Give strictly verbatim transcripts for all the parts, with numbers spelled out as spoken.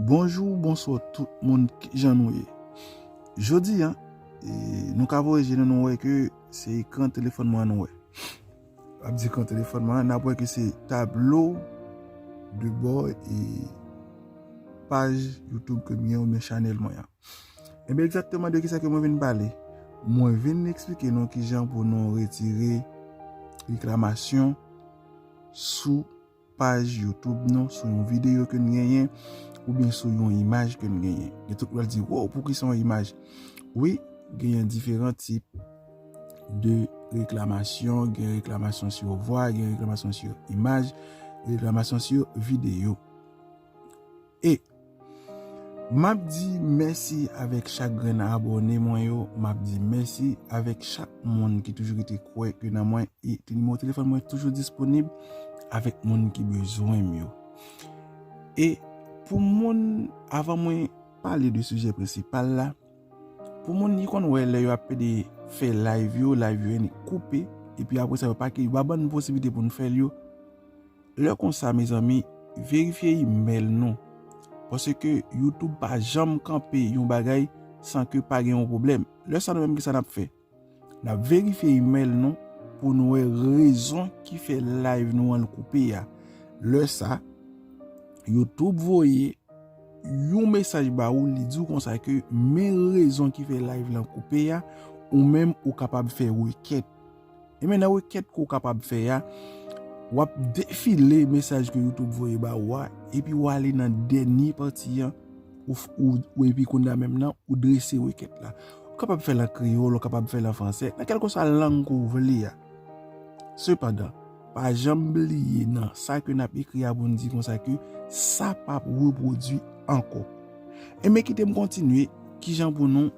Bonjou, bonswa tout moun, kijan nou ye? Jodi a, e, nou ka voye je nou, nou wè ke se ekran telefòn mwen an nou wè. M ap di ekran telefòn mwen an, n ap wè ke se tablo de bò e paj YouTube ke m gen oubyen chanèl mwen an. Ebyen, egzakteman de kisa ke mwen vin pale? Mwen vin eksplike nou kijan pou nou retire reklamasyon sou paj YouTube nou, sou yon videyo ke n genyen, oubyen sou yon imaj ke n genyen. Gen tout pral di, "Wow, poukisa yon imaj?" Wi, genyen diferan tip de reklamasyon, gen reklamasyon sou vwa, gen reklamasyon sou imaj, reklamasyon sou videyo. E m ap di mèsi avèk chak grenn abòne mwen yo, m ap di mèsi avèk chak moun ki toujou rete kwè ke nan mwen, e nimewo telefòn mwen toujou disponib avèk moun ki bezwen m yo. E pou moun, avan mwen pale de sijè prensipal la, pou moun ki konn wè lè yo ap pede fè live yo, live yo annik koupe, epi apre sa yo pa ke, yo pa ban n posiblite pou n fè l yo, lè konsa, mezanmi, verifye imèl nou. Paske YouTube pa janm kanpe yon bagay san ke pa gen yon pwoblèm. Lè sa nou menm, kisa n ap fè? N ap verifye imèl nou pou nou wè rezon ki fè live nou an l koupe a. Lè sa, YouTube voye yon mesaj ba ou, li di w konsa ke men rezon ki fè live lan koupe a, ou menm ou kapab fè rekèt. E men nan rekèt ke w kapab fè a, w ap defile mesaj ke YouTube voye ba ou a, epi w ale nan dènye pati an, ou, ou, ou epi kounye a menm nan, ou drese rekèt la. Ou kapab fè l an kreyòl, ou kapab fè l an fransè, nan kèlkeswa lang ke w vle a. Sepandan, pa janm bliye nan sa ke n ap ekri a pou n di konsa ke sa p ap repwodui ankò. Enben, kite m kontinye kijan pou nou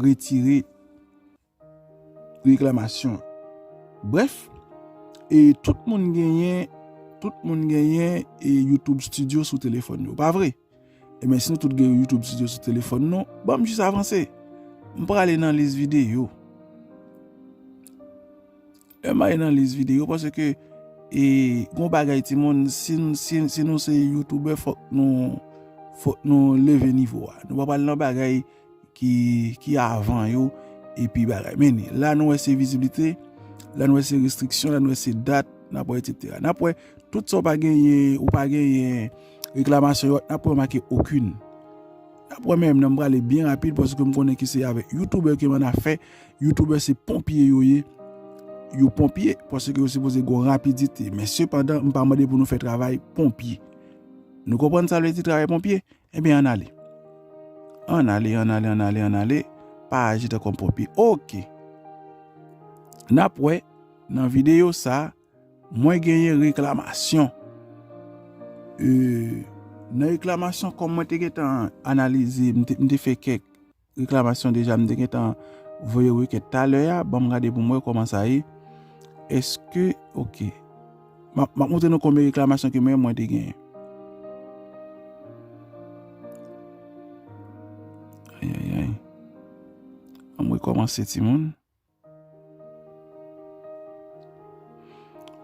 retire reklamasyon. Brèf, e tout moun genyen, tout moun genyen e YouTube Studio sou telefòn yo, pa vre? Ebyen, si nou tout gen YouTube Studio sou telefòn nou, ban m jis avanse. M prale nan lis videyo. Lè m ale nan lis videyo, paske, e, gon bagay, timoun, si, n- si, si nou se youtubè, fòk nou, fòk nou leve nivo a. Nou pa pral nan bagay ki, ki avan yo, epi bagay. Men, la nou wè se viziblite, la nou wè se restriksyon, la nou wè se dat, n ap wè, etsetera. N ap wè, tout sa w pa genyen, ou pa genyen reklamasyon yo, n ap wè make okin. N ap wè menm nan, m prale byen rapid, paske m konnen ke se avèk youtubè ke m annafè. Youtubè se ponpye yo ye. Yo ponpye, paske yo sipoze gon rapidite. Men sepandan, m pa mande pou nou fè travay ponpye. Nou konprann sa vle di travay ponpye? Ebyen, ann ale. Ann ale, ann ale, ann ale, ann ale. Pa aji tankou yon ponpye. Oke. N ap wè nan videyo sa, mwen genyen reklamasyon. E, nan reklamasyon, kòm mwen te gentan analize, m te, m te fè kèk reklamasyon deja, m te gentan voye rekèt talè a, ban m gade pou m wè kòman sa ye. Èske, oke. M ap, m ap montre nou konbyen reklamasyon ke mwen, mwen te genyen. Ayayay. An m rekòmanse, timoun.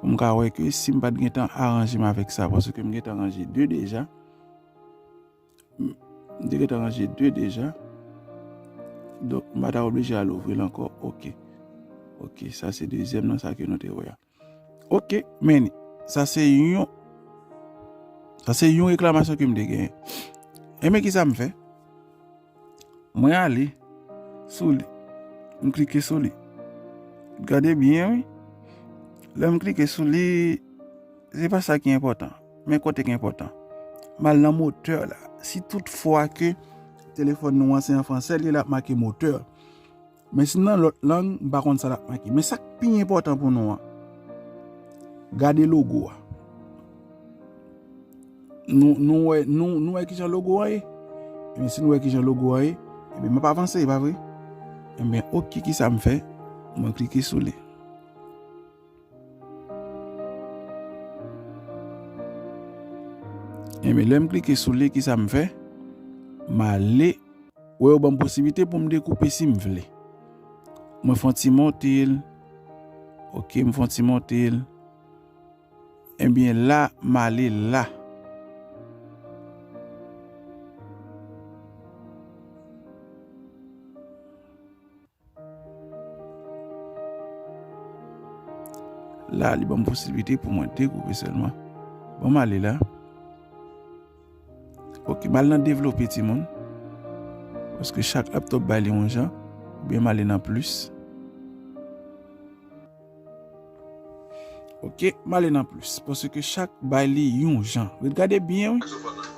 Pou m ka wè ke si m pa t gentan aranje m avèk sa, paske m gentan ranje de deja. M te gentan ranje de deja. Donk, m pa ta oblije al ouvri l ankò. Oke. Oke, sa se dezyèm nan sa ke nou te wè a. Oke, men sa se yon, sa se yon reklamasyon ke m te genyen. Enben, kisa m fè? Mwen ale sou li. M klike sou li. Gade byen, wi. Lè m klike sou li, se pa sa ki enpòtan. Men kote ki enpòtan. M al nan motè la. Si toutfwa ke telefòn nou an se an fransè, li la ap make motè. Men si nan lòt lang, m pa konn sa l ap make. Men sa k pi enpòtan pou nou an, gade logo a. Nou, nou wè, nou, nou wè kijan logo a ye? Ebyen, si nou wè kijan logo a ye, ebyen, m ap avanse, pa vre? Ebyen, oke, kisa m fè? Mwen klike sou li. Ebyen, lè m klike sou li, kisa m fè? M ale, wè, yo ban m posiblite pou m dekoupe si m vle. Mwen fè yon ti monte l. Oke, m fè yon ti monte l. Ebyen, la, m ale la. La, li ban m posiblite pou mwen degoupe sèlman. Bon, m ale la. Ok, m al nan devlope timoun. Paske chak laptop bay li yon jan. Oubyen m ale nan plis. Ok, m ale nan plis. Paske chak bay li yon jan. Ret gade byen, wi.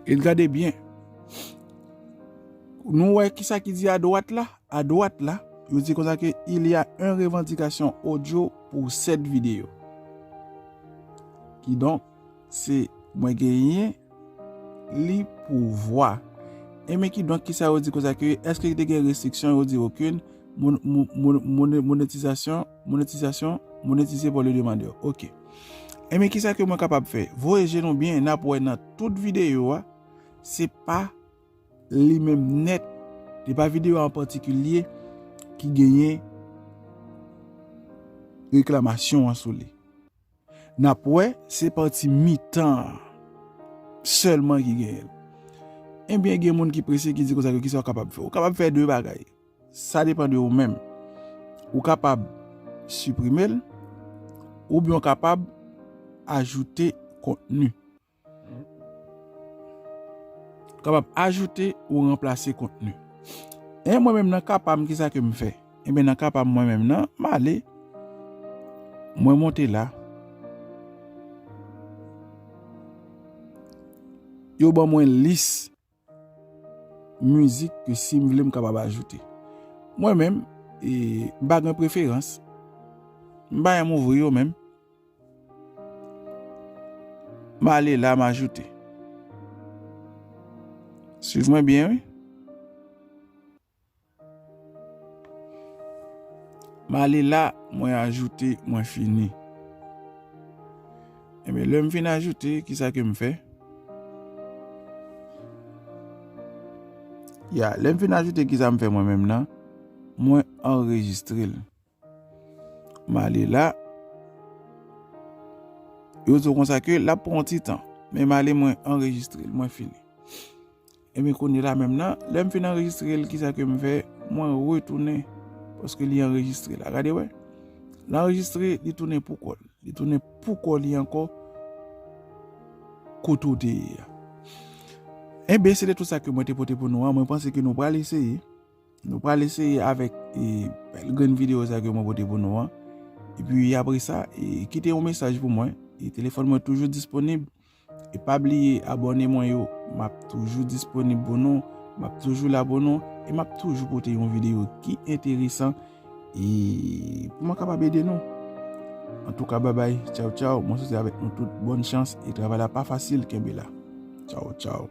Ret gade byen. Nou wè kisa ki di adwat la? Adwat la, yo di konsa ke il y a une revendication audio pour cette vidéo. Kidonk, se mwen genyen li pou vwa. Enben kidonk, kisa yo di konsa ke, èske te gen restriksyon? Yo di okenn. Mon- mon- mon- mon- monetizasyon, monetizasyon, monetize pou le demandè. Ok. Enben kisa ke mwen kapab fè? Voye je nou byen, n ap wè nan tout videyo a, se pa li menm nèt, li pa videyo an patikilye ki genyen reklamasyon an sou li. N ap wè, se pati mitan an sèlman ki genyen l. Ebyen, gen moun ki prese ki di konsa ke kisa w kapab fè. Ou kapab fè de bagay. Sa depann de ou menm. Ou kapab siprime l, oubyen w kapab ajoute kontni. Kapab ajoute ou ranplase kontni. E mwen menm nan ka pa m, kisa ke m fè? Ebyen, nan ka pa m mwen menm nan, m ale, mwen monte la. Yo ban mwen lis mizik ke si m vle m kapab ajoute. Mwen menm, e, m pa gen preferans. M pa janm ouvri yo menm. M ale la, m ajoute. Swiv mwen byen, wi. M ale la, mwen ajoute, mwen fini. Ebyen, lè m fin ajoute, kisa ke m fè? Ya, lè m fin ajoute, kisa m fè mwen menm nan? Mwen anrejistre l. M ale la. Yo di w konsa ke l ap pran yon ti tan. Men m ale, mwen anrejistre l, mwen fini. Ebyen, kounye la menm nan, lè m fin anrejistre l, kisa ke m fè? Mwen retounen, paske li anrejistre la. Gade, wè. L anrejistre, li tounen pou kò l. Li tounen pou kò li ankò kote w te ye a. Ebyen, se de tout sa ke mwen te pote pou nou an. Mwen panse ke nou pral eseye. Nou pral eseye avèk, e, bèl grenn videyo sa ke mwen pote pou nou an. Epi apre sa, e, kite yon mesaj pou mwen. E telefòn mwen toujou disponib. E pa bliye abòne mwen yo. M ap toujou disponib pou nou. M ap toujou la pou nou. E m ap toujou pote yon videyo ki enteresan. E pou mwen kapab ede nou. Antouka, babay, tchaw, tchaw. Mwen swete avèk nou tout bòn chans. E travay la pa fasil, kenbe la. Tchaw, tchaw.